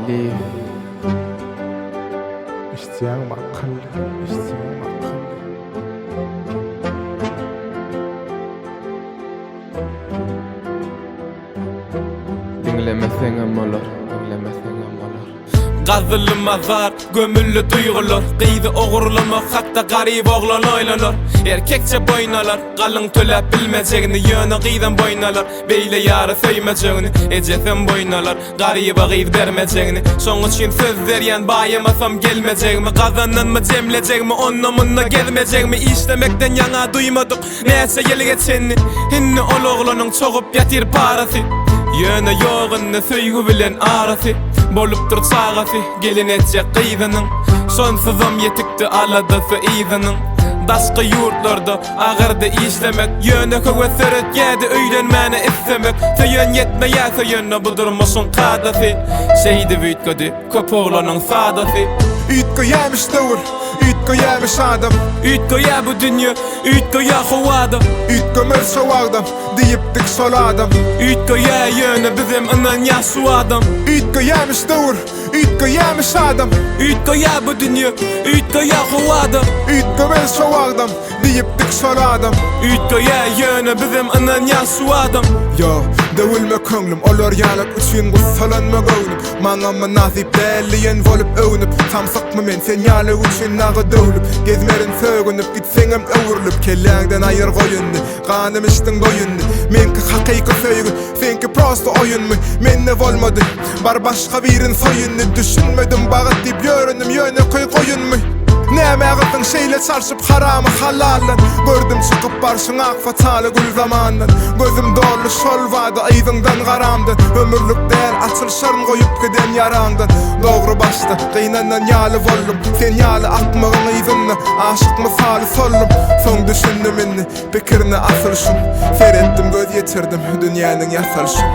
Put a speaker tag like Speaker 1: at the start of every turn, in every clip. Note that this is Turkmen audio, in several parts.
Speaker 1: Elif. Eşitýäňmi akylly, eşitýäňmi akylly. Diňlemeseňem bolar, diňlemeseňem bolar.
Speaker 2: Gazyldy mazar, gömüldi duýgular Gyzy ogurlamak hakda garyp oglan oýlanar Erkekçe boýun alar, galyň töläp bilmejegini Ýöne gyzam boýun alar, beýle ýary söýmejegini Ejesem boýun alar, garyba gyz bermejegini Şoň üçin söz berýän baýamasam gelmejegimi Gazananymy jemlejegimi, onda-munda gezmejegimi Işlemekden ýaňa duýmadyk Näçe ýyl geçenini Indi ol oglanyň çogup ýatyr parasy Ýöne ýok indi söýgi bilen arasy Bolupdyr çagasy gelin etjek gyzynyň Şonsuzam ýetikdi aladasy yzynyň Daşky ýurtlarda agyrdy işlemek Ýöne höwes döretýädi öýlenmäne islemek Söýen ýetmeýä söýende bu durmuşyň kadasy Şeýdip üýtgedi Köp oglanyň sadasy.
Speaker 3: Üýtgeýämiş döwür, üýtgeýämiş adam.
Speaker 2: Üýtgeýä bu dünýe, üýtgeýä howada.
Speaker 3: Üýtgemez şo wagtam, diýipdik şol adam.
Speaker 2: Üýtgeýä ýöne bizem ynanýas şu adam.
Speaker 3: Üýtgeýämiş döwür, üýtgeýämiş adam.
Speaker 2: Üýtgeýä bu dünýe, üýtgeýä howada.
Speaker 3: Üýtgemez şo wagtam, Diýipdik şol adam.
Speaker 2: Üýtgeýä ýöne bizem ynanýas şu adam.
Speaker 3: Ýok, döwülme köňlüm, olar ýalak üçin gussalanma göwnüm. Maňa mynasyp däl diýen bolup öwnüp, samsykmy men sen ýaly üçin nagy döwlüp, gezmerin sögünip, gitseňem öwrülip, kelläňden aýyr goý indi, ganym içdiň doý indi. Meňki hakyky söýgi, seňki prosto oýunmy, mende bolmady, bar başga birin soý indi, düşünmedim bagyt diýip ýörenim ýönekeý goýunmy. Nämä gyzdyň şeýle çalşyp Haramy halaldan gördüm çykyp barşyň ak fataly gül zamandan Gözüm doldy şol bada yzyňdan garamdan Ömürlik däl açylyşaryn goýup giden ýaraňdan Dogry başda gynanan ýaly boldum Sen ýaly akmagyň yzynda aşyk mysaly soldum Soň düşündim indi pikirine asylyşym Seretdim göz ýetirdim dünýäniň ýasalyşyn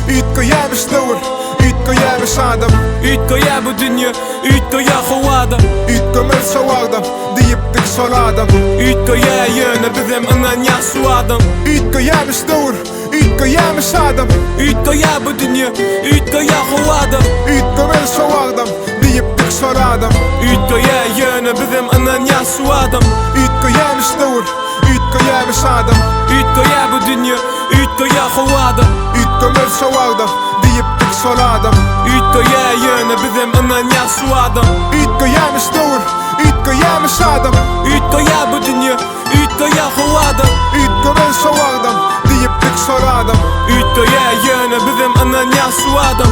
Speaker 3: Üýtgeýämiş döwür, üýtgeýämiş adam.
Speaker 2: Üýtgeýä bu dünýe, Üýtgeýä howada.
Speaker 3: Üýtgemez şo wagtam, diýipdik şol adam.
Speaker 2: Üýtgeýä ýöne bizem ynanýas şu adam.
Speaker 3: Üýtgeýämiş döwür, üýtgeýämiş adam.
Speaker 2: Üýtgeýä bu dünýe, üýtgeýä howada.
Speaker 3: Üýtgemez şo wagtam, diýipdik şol adam.
Speaker 2: Üýtgeýä ýöne bizem ynanýas şu adam.
Speaker 3: Üýtgeýämiş döwür, üýtgeýämiş adam.
Speaker 2: Üýtgeýä bu dünýe, Üýtgeýä howada.
Speaker 3: Üýtgemez şo wagtam, diýipdik şol adam.
Speaker 2: Üýtgeýä ýöne bizem ynanýas şu adam.
Speaker 3: Üýtgeýämiş döwür, üýtgeýämiş adam.
Speaker 2: Üýtgeýä bu dünýe, üýtgeýä howada.
Speaker 3: Üýtgemez şo wagtam, diýipdik şol adam.
Speaker 2: Üýtgeýä ýöne bizem ynanýas şu adam.